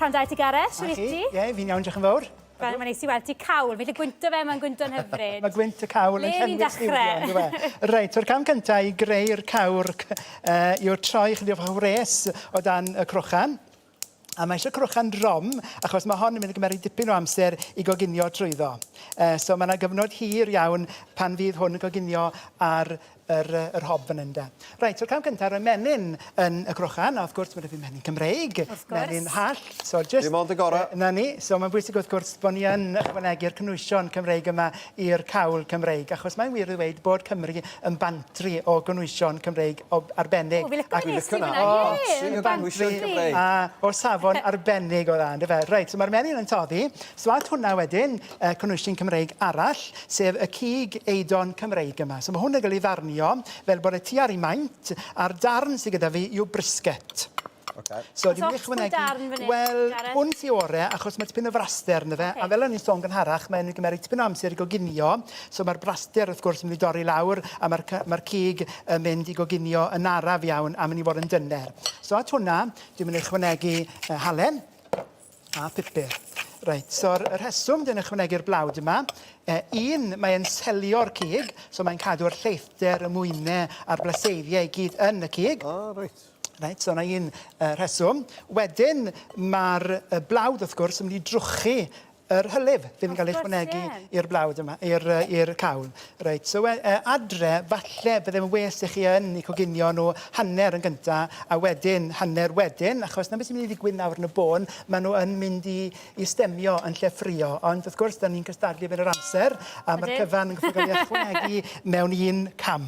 Prynhawn da i ti Gareth, shwt wyt ti? Ie, fi'n iawn, diolch yn fawr. Wel, mae'n neis i weld ti cawl. Fi'n gallu gwynto fe, mae'n gwynto'n hyfryd. Mae gwynt y cawl yn llenwi'r stiwdio, on'd yw e? Reit, so'r cam cynta i greu'r cawr uh, yw'r troi chydig o wres o dan y crochan. A mae eisiau crochan drom, achos mae hon yn mynd i gymeryd dipyn o amser i goginio trwyddo. Uh, so mae yna gyfnod hir iawn pan fydd hwn yn coginio ar yr, yr hob fan hyn de. Reit, so'r cam cyntaf, rhoi menyn yn y crochan, a wrth gwrs mae 'da fi menyn Cymreig, Wrth gwrs. menyn hallt, so jyst... Dim ond y gorau. 'Na ni, so mae'n bwysig wrth gwrs bod ni yn ychwanegu'r cynhwysion Cymreig yma i'r cawl Cymreig, achos mae'n wir i ddweud bod Cymru yn bantri o gynhwysion Cymreig o arbennig. O, fi'n lico Dwi'n nes licio ti 'na. fyna, O, ie, sy'n gynhwysion Cymreig. A o safon arbennig o dda, yndyfe? Reit, so mae'r menyn yn toddi. So at hwnna wedyn, y cynhwysyn Cymreig arall, sef y cig eidon Cymreig yma. So mae hwn yn cael ei ddarnio fel bod e tua'r un maint, a'r darn sydd gyda fi yw brisket. Okay. So dwi'n mynd i Oes ots pwy ychwanegu... darn fan hyn, Wel, Gareth? hwn sy ore, achos mae tipyn o fraster ynddo fe, Ocê. a fel o'n i'n sôn gynharach, mae'n gymeryd tipyn o amser i goginio, so mae'r braster wrth gwrs yn mynd i dorri lawr, a mae'r mae cig yn mynd i goginio yn araf iawn a mynd i fod yn dyner. So at hwnna, dwi'n mynd i ychwanegu halen, A pupur. Reit, so'r y rheswm dyn ychwanegu'r blawd yma, e, un, mae'n selio'r cig, so mae'n cadw'r lleithder, y mwynau a'r blaseiddiau i gyd yn y cig. O, oh, reit. Reit, so yna un rheswm. Wedyn, mae'r blawd, wrth gwrs, yn mynd i drwchu yr hylif fydd yn cael ei chwanegu i'r blawd yma, i'r i'r cawl. Reit, so uh, adre, falle bydde fe'n well i chi yn eu coginio nhw hanner yn gynta a wedyn hanner wedyn, achos 'na beth sy'n mynd i ddigwydd nawr yn y bôn, maen nhw yn mynd i, i stemio yn lle ffrio. Ond wrth gwrs, da ni'n cystadlu efo'r amser, a mae'r cyfan yn gorfod cael ei ychwanegu mewn un cam.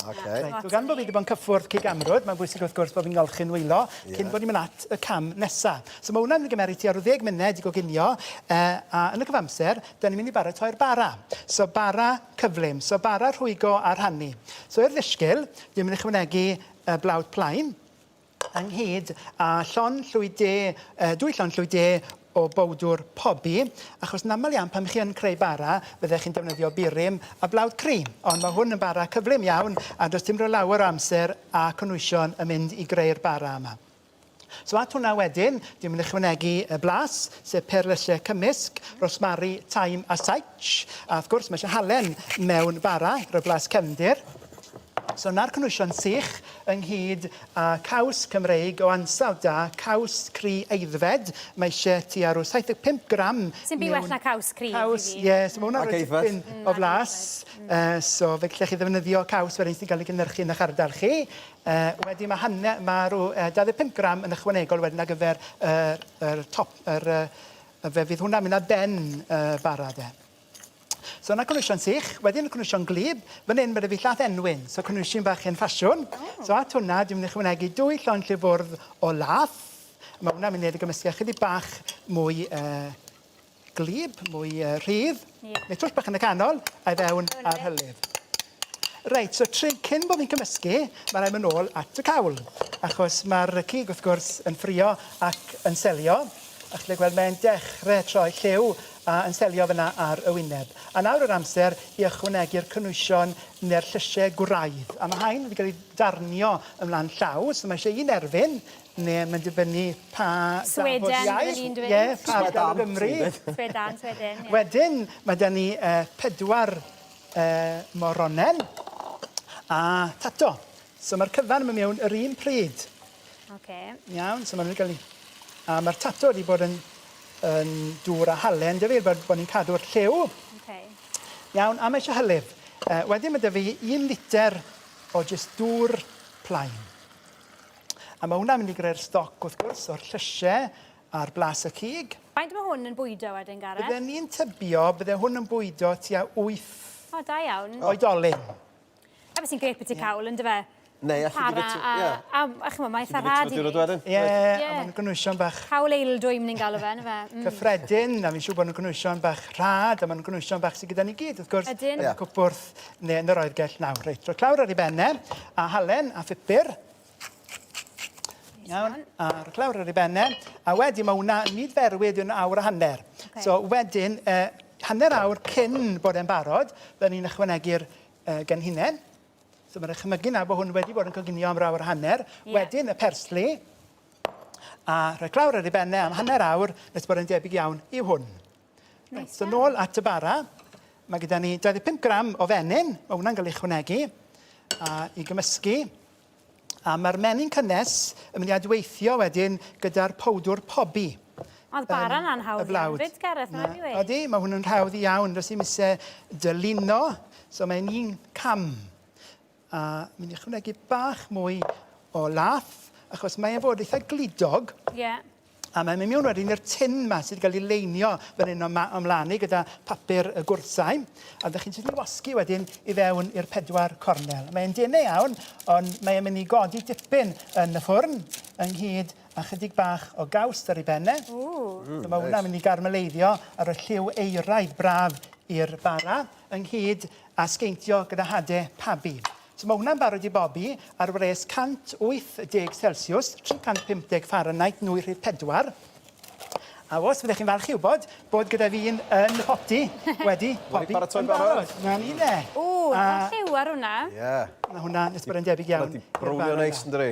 Okay. Reit, so gan bod fi wedi bod yn cyffwrdd cig amrwd, mae'n bwysig wrth gwrs bod fi'n golchi'n nwylo yeah. cyn bod ni'n mynd at y cam nesaf. So mae hwnna'n mynd i gymeru tua rhyw ddeg munud i goginio, a yn y cyfamser, da ni'n mynd i baratoi'r bara. So bara cyflym, so bara rhwygo a rhannu. So i'r ddisgyl, dwi'n mynd i ychwanegu blawd plaen, ynghyd â llond llwy de, dwy llond llwy de o bowdwr pobi, achos yn aml iawn pan chi yn creu bara, fyddech chi'n defnyddio burum a blawd cri. Ond mae hwn yn bara cyflym iawn, a does dim rhyw lawer o amser a cynhwysion yn mynd i greu'r bara yma. So at hwnna wedyn, dwi'n mynd i ychwanegu y blas, sef perlysiau cymysg, rosmari, thyme a saitsh. A wrth gwrs, mae eisiau halen mewn bara, rhoi blas cefndir. So 'na'r cynhwysion sych, ynghyd â caws Cymreig o ansawdd da, caws cri aeddfed. Mae eisiau tua rhyw 75 gram. Sy'n byd well na caws cri. Caws, ie. Yeah, so mae hwnna'n rhoi tipyn o flas. So fe gallech chi ddefnyddio caws wedyn sy'n cael ei gynhyrchu yn eich ardal chi. Wedyn mae hanner, mae rhyw 25 gram yn ychwanegol wedyn ar gyfer yr, yr top, yr, fe fydd hwnna'n mynd ar ben y bara de. So 'na cynhwysion sych, wedyn y cynhwysion gwlyb, fan hyn ma' 'da fi llath enwyn, so cynhwysyn bach hen ffasiwn. Oh. So at hwnna dwi'n mynd i ychwanegu dwy llond lle fwrdd o lath. Ma' hwnna'n mynd i neud y gymysgedd chydig bach mwy uh, gwlyb, mwy uh, rhydd. Yeah. Neu twll bach yn y canol, a i fewn a'r hylif. Reit, so trin, cyn bod fi'n cymysgu, mae rhaid mynd nôl at y cawl. Achos mae'r cig, wrth gwrs, yn ffrio ac yn selio. A chi'n gweld mae'n dechrau troi lliw a yn selio fyna ar y wyneb. A nawr yw'r amser i ychwanegu'r cynhwysion neu'r llysiau gwraidd. A mae hain wedi cael eu darnio ymlaen llaw, so mae eisiau un erfyn, neu mae'n dibynnu pa Sweden, fel un dweud. Ie, pa ardal o Gymru. Swedan, Sweden, ie. Wedyn, mae 'da ni pedwar moronen a tato. So mae'r cyfan yn mynd mewn yr un pryd. Oce. Iawn, so maen nhw wedi cael ei... A mae'r tato wedi bod yn, yn dŵr a halen, dyfu, bod, bod ni'n cadw'r lliw. Okay. Iawn, a mae eisiau hylif. Wedyn mae 'da fi un litr o jyst dŵr plaen. A mae hwnna'n mynd i greu'r stoc, wrth gwrs, o'r llysiau a'r blas y cig. Faint mae hwn yn bwydo wedyn, Gareth? Bydden ni'n tybio bydde hwn yn bwydo tua 8 O, da iawn. oedolyn. A beth sy'n grêt byti cawl, yndyfe? Neu allu di Para fita, a, ie. a, a ch'mo', mae eitha rhad i Diwrnod wneud. wedyn. Ie, a Ie. ma'n gynhwysion bach Cawl eildwym ni'n galw fe, yndyfe? Mm. cyffredin, a fi'n siŵr bod nhw'n gynhwysion bach rhad, a maen nhw'n gynhwysion bach sydd gyda ni gyd, wrth gwrs. Ydyn. Yn y cwpwrdd neu yn yr oergell nawr. Reit, rhoi clawr ar ei ben e, a halen a phupur. Iawn, a'r clawr ar ei ben e. A wedyn mae hwnna nid ferwyd yn awr a hanner. Okay. So wedyn, hanner awr cyn bod e'n barod, fydden ni'n ychwanegu'r genhinen. So mae'n ychmygu nawr bod hwn wedi bod yn coginio am yr awr a hanner. Yeah. Wedyn y persli A rhoi clawr ar ei benne am hanner awr nes bod e'n debyg iawn i hwn. Reit, so nôl at y bara. Mae gyda ni 25 gram o fenyn, mae hwnna'n cael ei chwanegu, a i gymysgu. A mae'r menyn cynnes yn mynd i adweithio wedyn gyda'r powdwr pobi. Oedd bara yna'n hawdd iawn 'fyd, Gareth, ma' raid fi weud. Odi, mae hwn yn hawdd iawn. Does dim isie dylino, so mae'n un cam. A mynd i ychwanegu bach mwy o lath, achos mae e fod eitha gludog. Ie. Yeah. A mae'n mynd mewn wedyn i'r tin 'ma sydd wedi cael ei leinio fan hyn o mlaen i gyda papur y gwrthsaim. A ydych chi'n jyst i wasgu wedyn i fewn i'r pedwar cornel. Mae'n denau iawn, ond mae'n mynd i godi dipyn yn y ffwrn, ynghyd â chydig bach o gaws ar ei ben e. Ww. So mae hwnna'n mynd i garmeleiddio a rhoi lliw euraidd braf i'r bara, ynghyd â sgeintio gyda hade pabi. So mae hwnna'n barod i bobi ar wres 180 Celsius, 350 Fahrenheit, nwy rhif 4. A os fyddech chi'n falch i wybod bod gyda fi un yn y popty wedi pobi yn barod. Na ni de. O, cael lliw ar hwnna. Ie. Mae hwnna, nes bod yn debyg iawn. Wedi brownio neis yn dydi?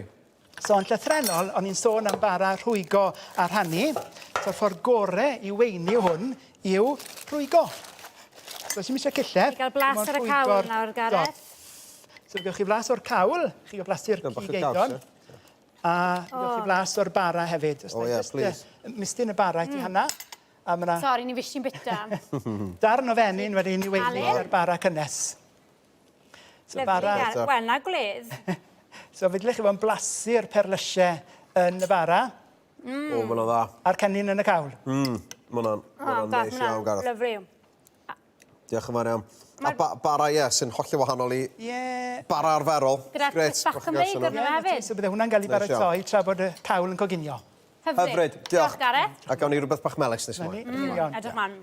So yn llythrennol, o'n i'n sôn am bara rhwygo a rhannu. So'r ffordd gore i weini hwn yw rhwygo. So os eisiau cillef... I gael blas ar y cawl nawr, Gareth. So gewch chi flas o'r cawl, chi gael blasu'r cig eidion. A gewch chi flas o'r bara hefyd. Oh yeah, please. Mistyn y bara i ti hynna. A ma' 'na... Sori, ni fues i'n bita. Darn o fenyn wedyn i weini ar bara cynnes. So bara... Wel, na gwledd. So fe dylech chi fod yn blasu'r perlysiau yn y bara. Mm. O, ma' hwnna'n dda. A'r cennin yn y cawl. Mm, ma' hwnna'n ma' hwnna'n neis iawn, Gareth. Lyfli. Diolch yn fawr iawn. A ba bara, ie, sy'n hollol wahanol i Ie. bara arferol. Gyda Grêt. twt bach Cymreig arno fe hefyd. So bydde hwnna'n cael ei baratoi tra bod y cawl yn coginio. Hyfryd. Hyfryd. Diolch, Gareth. A gawn ni rhywbeth bach melys nes ymlaen. Mm. Edrych mlaen.